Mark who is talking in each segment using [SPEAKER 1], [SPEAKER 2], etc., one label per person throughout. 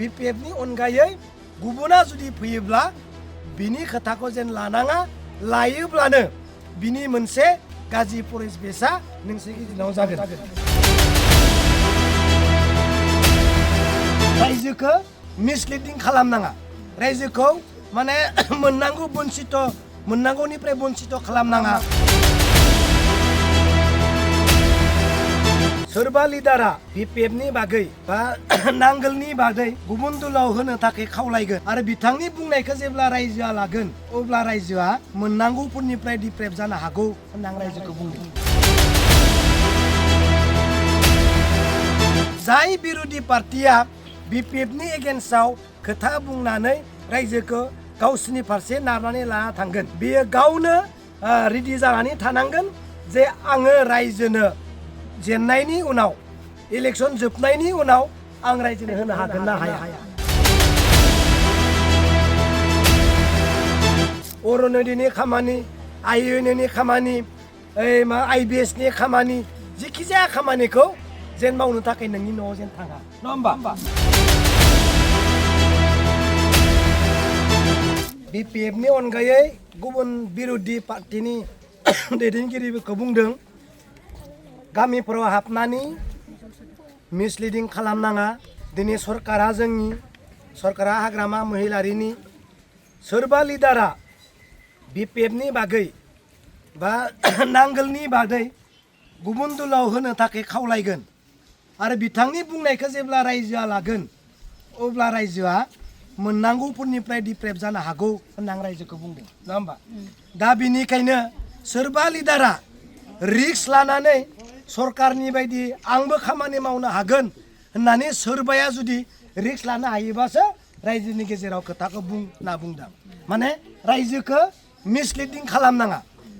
[SPEAKER 1] BPFनि अनगायै गुबुना जुदि फैयोब्ला बिनि खोथाखौ जेन लानाङा, लायोब्लानो बिनि मोनसे गाज्रि परिबेसा नोंसोरनि दिनाव जागोन। रायजोखौ मिसलिडिं खालामनाङा, रायजोखौ माने मोननांगौनिफ्राय बन्सित खालामनाङा। सोरबा लिडारा BPFनि बागै बा नांगोलनि बागै गुबुन दलाव होनो थाखाय खावलायगोन आरो बिथांनि बुंनायखौ जेब्ला रायजोआ लागोन अब्ला रायजोआ मोननांगौफोरनिफ्राय डिप्रेभ जानो हागौ होनना आं रायजोखौ बुंदों। जाय बिरोधी पार्टिया BPFनि एगेन्स्टआव खोथा बुंनानै रायजोखौ गावसोरनि फारसे नारनानै लाना थांगोन, बेयो गावनो रेडि जानानै थानांगोन जे आङो रायजोनो जेननायनि उनाव, इलेक्सन जोबनायनि उनाव आं रायजोनो होनो हागोन ना हाया। अरुण'दयनि खामानि, IUNनि खामानि, IBSनि खामानि, जिखि जाया खामानिखौ जेन मावनो थाखाय नोंनि न'आव जेन थाङा, नङा होमबा? BPFनि अनगायै गुबुन बिरोधी पार्टिनि दैदेनगिरिफोरखौ बुंदों, गामिफोराव हाबनानै मिसलिडिं खालामनाङा। दिनै सरकारा हाग्रामा महिलारिनि सोरबा लिडारा BPFनि बागै बा नांगोलनि बागै गुबुन दलाव होनो थाखाय खावलायगोन आरो बिथांनि बुंनायखौ जेब्ला रायजोआ लागोन अब्ला रायजोआ मोननांगौफोरनिफ्राय डिप्रेभ जानो हागौ होनना आं रायजोखौ बुंदों, नङा होमबा? दा बिनिखायनो सोरबा लिडारा रिक्स लानानै सरकारनि बायदि आंबो खामानि मावनो हागोन होननानै सोरबाया जुदि रिक्स लानो हायोबासो रायजोनि गेजेराव खोथाखौ बुं होनना बुंदों। माने रायजोखौ मिसलिडिं खालामनाङा,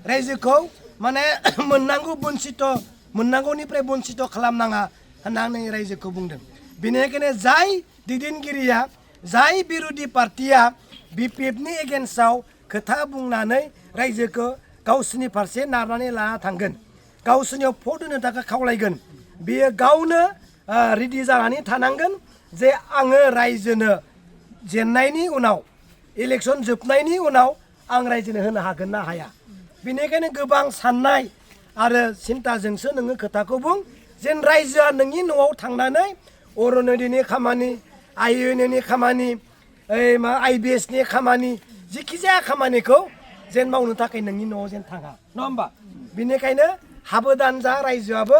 [SPEAKER 1] रायजोखौ माने मोननांगौनिफ्राय बन्सित खालामनाङा होनना आं रायजोखौ बुंदों। बेनिखायनो जाय दैदेनगिरिया, जाय बिरोधी पार्टिया BPFनि एगेन्स्टआव खोथा बुंनानै रायजोखौ गावसोरनि फारसे नारनानै लाना थांगोन, गावसोरनियाव भट होनो थाखाय खावलायगोन, बेयो गावनो रेडि जानानै थानांगोन जे आङो रायजोनो जेननायनि उनाव, इलेक्सन जोबनायनि उनाव आं रायजोनो होनो हागोन ना हाया। बेनिखायनो गोबां साननाय आरो सिन्ताजोंसो नोङो खोथाखौ बुं, जेन रायजोआ नोंनि न'आव थांनानै अरुण'दयनि खामानि, IUNनि खामानि, IBSनि खामानि, जिखि जाया खामानिखौ जेन मावनो थाखाय नोंनि न'आव जेन थाङा, नङा होमबा? बेनिखायनो हाबोदान जा रायजोआबो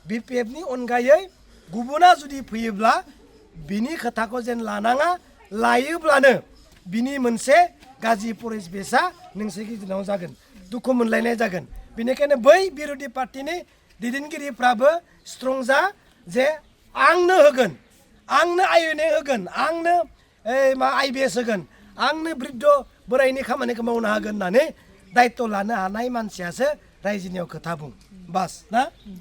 [SPEAKER 1] BPFनि अनगायै गुबुना जुदि फैयोब्ला बिनि खोथाखौ जेन लानाङा, लायोब्लानो बिनि मोनसे गाज्रि परिबेसा नोंसोरनि दिनाव जागोन, दुखु मोनलायनाय जागोन। बेनिखायनो बै बिरोधी पार्टिनि दैदेनगिरिफ्राबो स्ट्रं जा जे आंनो होगोन, आंनो IUN होगोन, आंनो IBS होगोन, आंनो बृद्ध बोरायनि खामानिखौ मावनो हागोन होननानै दायित्व लानो हानाय मानसियासो रायजोनियाव खोथा बुं, बास ना।